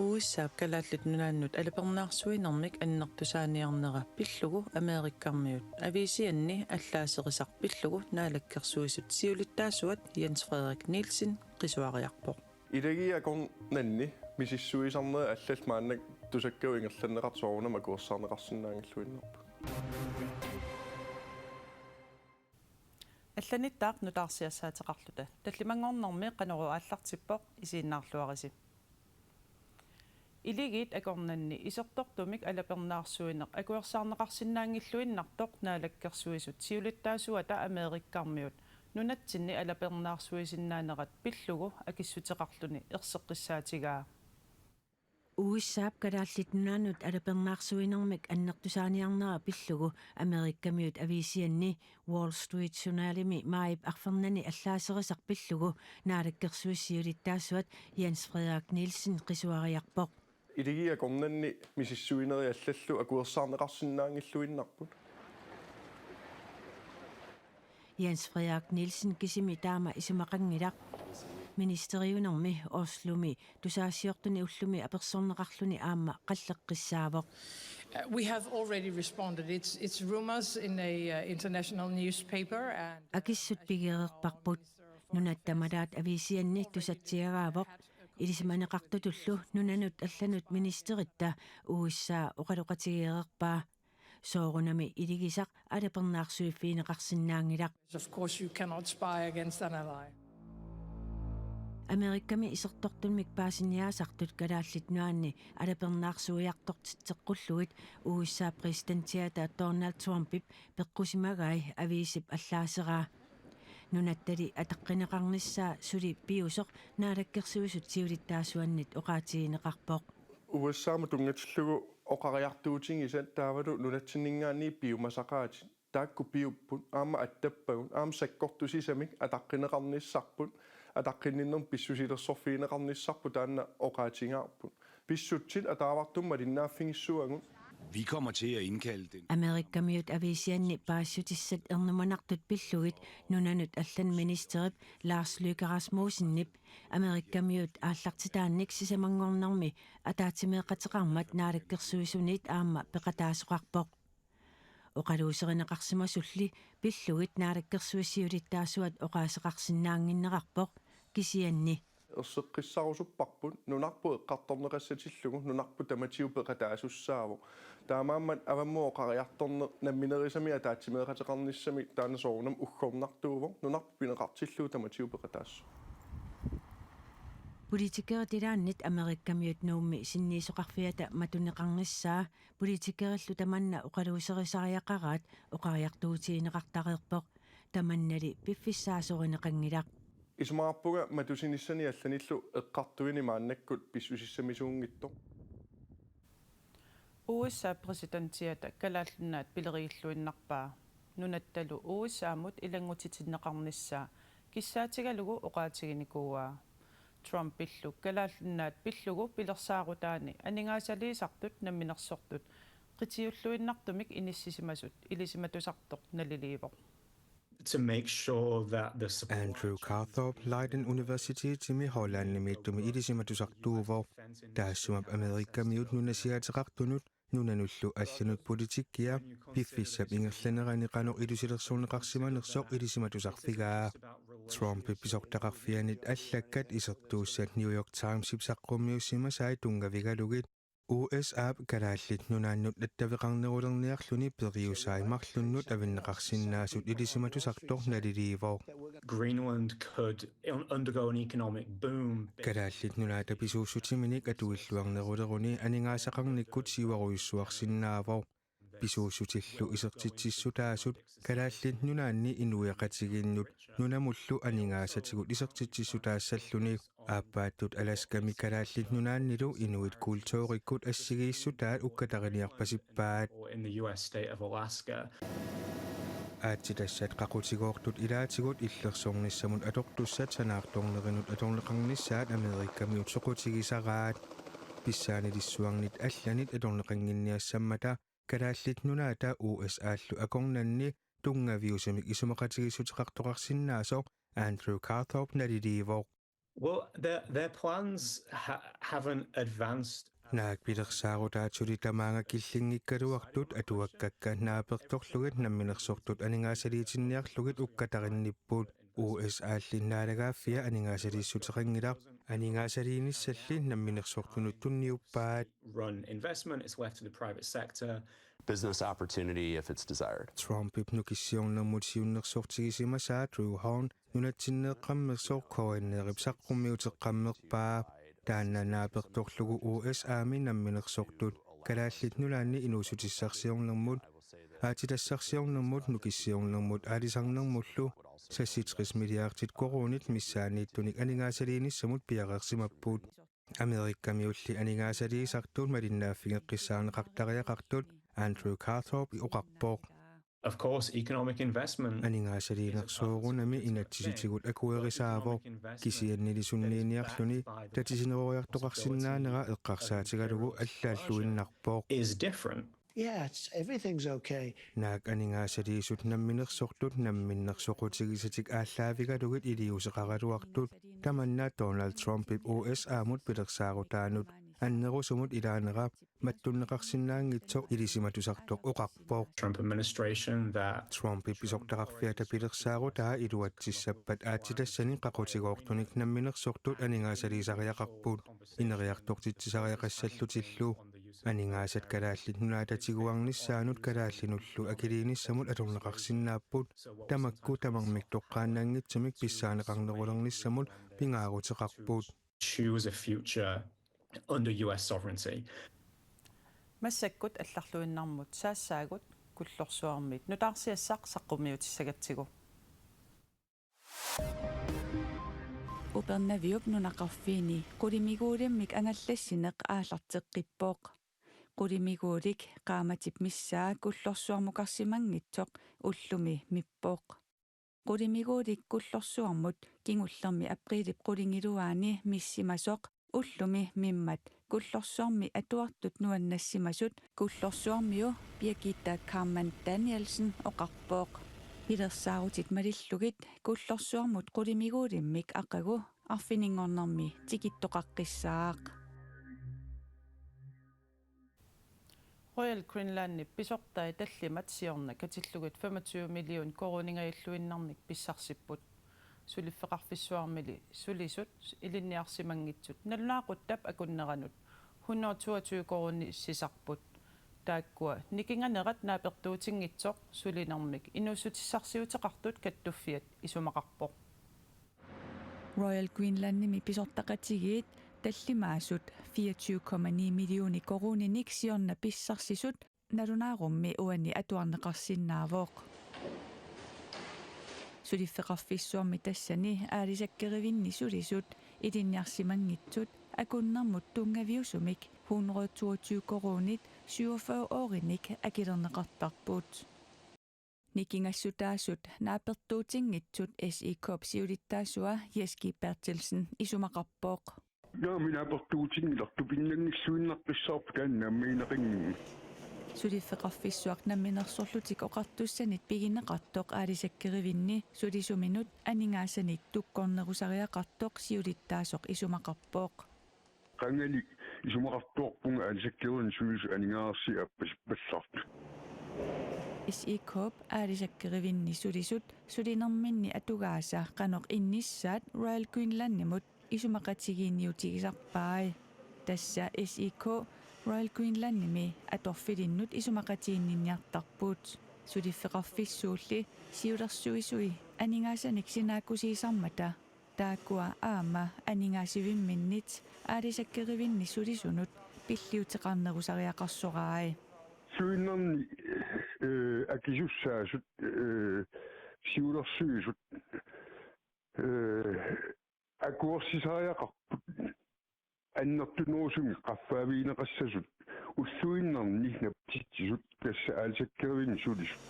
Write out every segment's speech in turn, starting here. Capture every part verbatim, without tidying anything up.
U S A-p Kalaallit Nunaannut alapernaarsuinermik annertusaaniarnera pillugu Amerikamiut aviisianni allaaserisaq pillugu Naalakkersuisut siulittaasuat Jens Frederik Nielsen qisuariarpoq. Ilagiit akornanni misissuisarnerit allallu maannakkut tusakkagut ingerlanneqartut soorunami akuersaarneqarsinnaanngilluinnarput. Allanittaaq nutaarsiassaateqarluta. Tallimanngornermi Qanorooq aallartippoq, isiginnaarluarisi. Ilagiit akornanni isertortumik alapernaarsuineq akuersaarneqarsinnaanngilluinnartoq Naalakkersuisut siulittaasuata Amerikamiut nunatsinni alapernaarsuisinnaanerat pillugu akissuteqarluni erseqqissaatigaa. U S A-p Kalaallit Nunaannut alapernaarsuinermik annertusaaniarnera pillugu Amerikamiut aviisianni Wall Street Journalimi maajip arfernanni allaaserisaq pillugu Naalakkersuisut siulittaasuat Jens Frederik Nielsen qisuariarpoq. Ilagiit akornanni misissuinerit allallu akuersaarneqarsinnaanngilluinnarput. Jens Frederik Nielsen kisimi taama isumaqanngilaq. Ministeriunermi Oslomi tusagassiortuni ullumi apersorneqarluni aamma qalleqqissaavoq. Uh, we have already responded. It's, it's rumors in a uh, international newspaper. And, uh, Akissut pigereerparput. Nunat tamalaat aviisianni tusatsiagaavoq. Ilisimaneqartutullu nunanut allanut ministeritta U S A oqaloqatigeereerpaa. Soorunami ilagisaq alapernaarsuiffigineqarsinnaanngilaq. Of course, you cannot spy against an ally. Amerikami isertortumik paasiniaasartut Kalaallit Nunaanni alapernaarsuiartortitseqqullugit U S A-p præsidentiata Donald Trumpip peqqusimagai aviisip allaaseraa. Nunattali ataqqineqarnissaa suli piusoq Naalakkersuisut siulittaasuannit oqaatigineqarpoq. U S A-mut tunngatillugu oqariartuutigisat taavalu nunatsinninngaanniit piumasaqaatit. Taakku piupput, aamma attappagut, aamma sakkortusisamik ataqqineqarnissarput, ataqqinninnermik pissusilersorfigineqarnissarput taanna oqaatigaarput. Pissutsit ataavartumik malinnaaffigissuagut. Vi kommer til at indkalde den. Amerikamiut aviisianni paasissutissat ernumanartut pillugit nunanut allanut ministerip Lars Løkke Rasmussenip Amerikamiut aallartitaannik sisamanngornermi ataatsimeeqateqarmat Naalakkersuisuniit aamma peqataasoqarpoq. Oqaluuserineqarsimasulli pillugit Naalakkersuisut siulittaasuat oqaaseqarsinnaannginnerarpoq, kisianni. Erseqqissarusupparput nunarput eqqartorneqassatillugu nunarput tamatigut peqataasussaavoq. Taamaammat avammut oqariartorneq namminerisami ataatsimeeqateqarnissami taanna soorunami uggornartuuvoq, nunarput pineqartillugu tamatigut peqataassaaq. Politikerit ilaannit Amerikamiut Nuummi sinniisoqarfiata matuneqarnissaa politikerillu tamanna oqaluuserisariaqaraat oqariartuutigineqartareerpoq, tamannali piffissaasorinneqanngilaq. Isumaqarpunga matusinissani allanillu eqqartuini maannakkut pissusissamisuunngitsoq. U S A-p præsidentiata Kalaallit Nunaat pilerigilluinnarpaa. Nunattalu U S A-mut ilanngutitinneqarnissaa kissaatigalugu oqaatiginikuuaa. Trumpillu Kalaallit Nunaat pillugu pilersaarutaani aningaasaliisartut namminersortut qitiulluinnartumik inissisimasut ilisimatusartoq naliliivoq. To make sure that the support Andrew Carthorp Leiden Universitetimi Hollandimiittumi ilisimatusartuuvoq. Taassuma Amerikamiut nunasiaateqartunut nunanullu allanut politikkia piffissap ingerlanerani qanoq ilusilersorneqarsimanersoq ilisimatusarfigaa. Trumpip pisortaqarfianit allakkat isertuussat New York Timesip saqqummiussimasai tunngavigalugit U S A-p Kalaallit Nunaannut attaveqarnerulerniarluni periusai marlunnut avinneqarsinnaasut ilisimatusartoq naliliivoq. Greenland could un- undergo an economic boom. Kalaallit Nunaata pisuussutiminik atuilluarneruleruni aningaasaqarnikkut siuarujussuarsinnaavoq. Pisuussutillu isertitsissutaasut Kalaallit Nunaanni inuiaqatigiinnut nunamullu aningaasatigut isertitsissutaassalluni. Aappaattut Alaskami Kalaallit Nunaannilu inuit kulturikkut assigiissutaat ukkatariniarpasippaat. Or in the U S state of Alaska. Aatsitassat qaqutigoortut ilaatigut illersornissamut atortussat sanaartornerinut atorneqarnissaat Amerikamiut soqutigisaraat. Pissaanilissuarnit allanit atorneqannginniassammata Kalaallit Nunaata U S A-llu akornanni tunngaviusumik isumaqatigiissuteqartoqarsinnaasoq Andrew Carthorp naliliivoq. Well, their, their plans ha- haven't advanced. Naak pilersaarutaat suli tamaanga killinngikkaluartut atuakkakka naapertorlugit namminersortut aningaasaliitinniarlugit ukkatarinnipput. U S A-lli naalagaaffia aningaasaliissuteqanngilaq, aningaasaliinissalli namminersortunut tunniuppaat. Run investment, it's left to the private sector. Business opportunity if it's desired. Trumpip nukissiornermut siunnersortigisimasaa Drew Horn nunatsinneeqqammersoq K N R-ip saqqummiuteqqammerpaa. Taanna naapertorlugu U S A-mi namminersortut Kalaallit Nunaanni inuussutissarsiornermut, aatsitassarsiornermut, nukissiornermut aalisarnermullu seksogtres milliardit koruunit missaanniittunik aningaasaliinissamut piareersimapput. Amerikamiulli aningaasaliisartut malinnaaffigeqqissaarneqartariaqartut Andrew Carthorpe oqarpoq. Of course, economic investment. Aningaasaliinersoorunami inatsisitigut akuerisaavoq, kisiannili sunniiniarluni tatisineroriartoqarsinnaanera eqqarsaatigalugu allaalluinnarpoq. Is different. Yeah, it's, everything's okay. Naak aningaasaliisut namminersortut namminnersoqutigisatik aallaavigalugit iliuuseqaraluartut tamanna Donald Trumpip U S A-mut pilersaarutaanut annerusumut ilaanera mattunneqarsinnaanngitsoq ilisimatusartoq oqarpoq. Trump administration that Trumpip pisortaqarfiata pilersaarutaa iluatsissappat aatsitassanik qaqutigoortunik namminersortut aningaasaliisariaqarput ineriartortitsisariaqassallutillu. Aningaasat Kalaallit Nunaata tiguarnissaanut kalaallinullu akiliinissamut atorneqarsinnaapput, tamakku tamarmik toqqaannanngitsumik pissaaneqarnerulernissamut pingaaruteqarput. Choose a future under U S sovereignty. Massakkut allarluinnarmut saassaagut, Kullorsuarmiit nutaarsiassaq saqqummiutissagatsigu. Upernaviup nunaqarfiini qulimiguulimmik angallassineq aallarteqqippoq. Qulimiguulik qaammatip missaa Kullorsuarmukarsimanngitsoq ullumi mippoq. Qulimiguulik Kullorsuarmut kingullermi apriilip qulingiluaani missimasoq ullumi mimmat Kullorsuarmi atuartut nuannassimasut Kullorsuarmiu Birgitta Karman Danielsen oqarpoq. Pilersaarutit malillugit Kullorsuarmut qulimiguulimmik aqagu arfininngornermi tikittoqaqqissaaq. Royal Greenlandip pisortai tallimat siorna katillugit femogtyve million koruuningajalluinnarnik pissarsipput. Suliffeqarfissuarmili sulisut ilinniarsimanngitsut nalunaaquttap akunneranut hundrede toogtyve koruunit sisarput. Taakkua nikinganerat naapertuutinngitsoq sulinermik inuussutissarsiuteqartut kattuffiat isumaqarpoq. Royal Greenlandimi pisortaqatigiit tallimaasut fireogtyve komma ni millioner koruuninik siorna pissarsisut nalunaarummi uani atuarneqarsinnaavoq. Suliffeqarfissuarmi tassani aalisakkerivinni sulisut ilinniarsimanngitsut akunnermut tunngaviusumik hundrede toogtyve koruunit syvogfyrre ørinik akilerneqartarput. Nikingassutaasut naapertuutinngitsut S I K-p siulittaasua Jess G. Berthelsen isumaqarpoq. Naamik naapertuutinngilaq, tupinnanngilluinnaqqissaarput taanna aamma ineqanngimmat. Suliffeqarfissuaq namminersorlutik oqartussanit pigineqartoq aalisakkerivinni sulisuminut aningaasanik tukkornerusariaqartoq siulittaasoq isumaqarpoq. Qangali isumaqartuarpunga aalisakkerivinni sulisut aningaasarsiat appasippallaartut. S I K-p aalisakkerivinni sulisut sulinerminni atugaasa qanoq innissaat Royal Greenlandimut isumaqatigiinniutigisarpai. Tassa S I K Royal Greenlandimi atorfilinnut isumaqatiginninniartarput. Suliffeqarfissuulli siulersuisui aningaasanik sinaakkusiisarmata taakkua aamma aningaasivimminnit aalisakkerivinni sulisunut pilliuteqarnerusariaqarsorai. Suinnarni, eh, akisussaasut, eh, siulersuisut, eh, akuersisariaqarput annertunerusumik qaffaavigineqassasut ulluinnarni napatitsisut tassa aalisakkerivinni sulisut.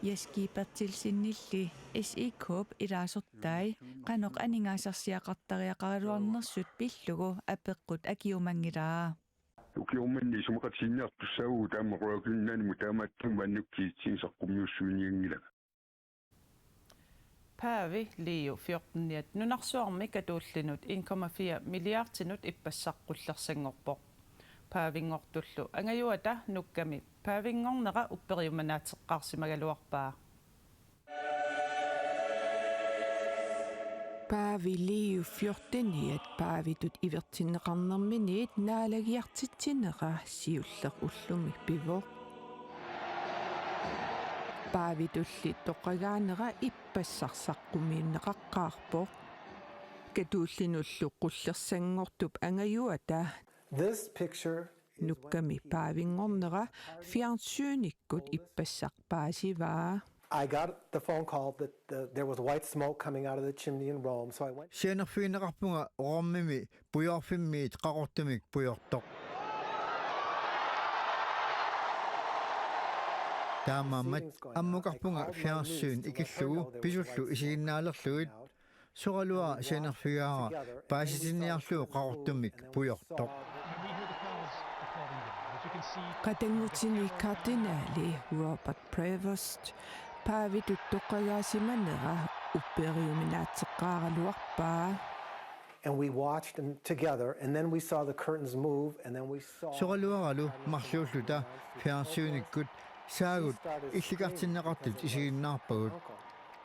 Jess G. Berthelsenilli S I K-p ilaasortai qanoq aningaasarsiaqartariaqaraluarnersut pillugu apeqqut akiumanngilaa. Ukioq manna isumaqatiginniartussaavugut taama Royal Greenlandimut taamaattumik maannakkut kisitsisit saqqummiussuinianngilanga. Paavi Leo fjorteniat nunarsuarmi katuullinut en komma fire milliardinut ippassaq qullersanngorpoq. Paavinngortullu angajuata nukkami paavinngornera upperiumanaatseqqaarsimagaluarpaa. Paavi Leo fjorteniat paavitut ivertinneqarnerminiit naalagiartitsinera siulleq ullumi pivoq. Paavitulli toqqagaanera ippassaq saqqummiunneqaqqaarpoq. Katuullinullu qullersanngortup angajuata This picture is when nukkami paavinngornera fjernsynikkut ippassaq paasivaa. I got the phone call that the, there was white smoke coming out of the chimney in Rome, so I went. Sianerfigineqarpunga Romimi pujoorfimmiit qaqortumik pujortoq. Taamaammat ammukarpunga fjernsyn ikillugu pisullu isiginnaalerlugit. Soraluara sianerfigaara paasitinniarlugu qaqortumik pujortoq. Qatanngutini kardinali Robert Prevost paavitut toqqagaasimanera upperiuminaatseqqaaraluarpaa. And we watched them together, and then we saw the curtains move, and then we saw. Soraluaralu marluulluta fjernsynikkut saagut illikartinneqartut isiginnaarpagut.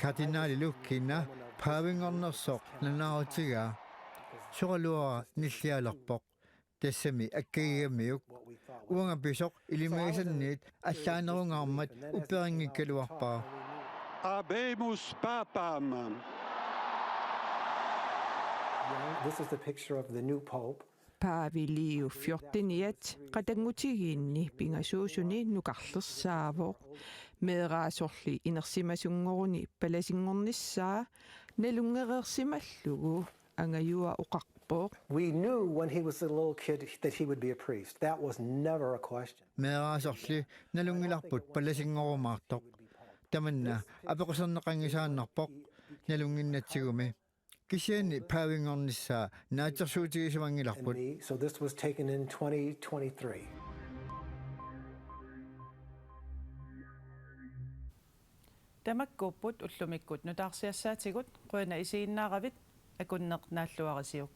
Kardinalilu kina paavinngornersoq nalunaarutigaa. Soraluara nillialerpoq. Tassami akkagigamiuk. Uanga pisoq ilimagisanniit allaanerungaarmat upperinngikkaluarpara. Habemus Papam. This is the picture of the new pope. Paavi Leo fjorteniat qatanngutigiinni pingasuusuni nukarlersaavoq. Meeraasorli inersimasunngoruni palasinngornissaa nalunngereersimallugu angajua oqarpoq. We knew when he was a little kid that he would be a priest. That was never a question. Meeraasorli nalunngilarput palasinngorumaartoq. Tamanna apeqquserneqanngisaannarpoq nalunnginnatsigumi. Kisianni paavinngornissaa naatsorsuutigisimanngilarput. And me, so this was taken in twenty twenty-three. Tamakkuupput ullumikkut nutaarsiassaatigut, qujanaq isiginnaaravit, akunneq naalluarisiuk.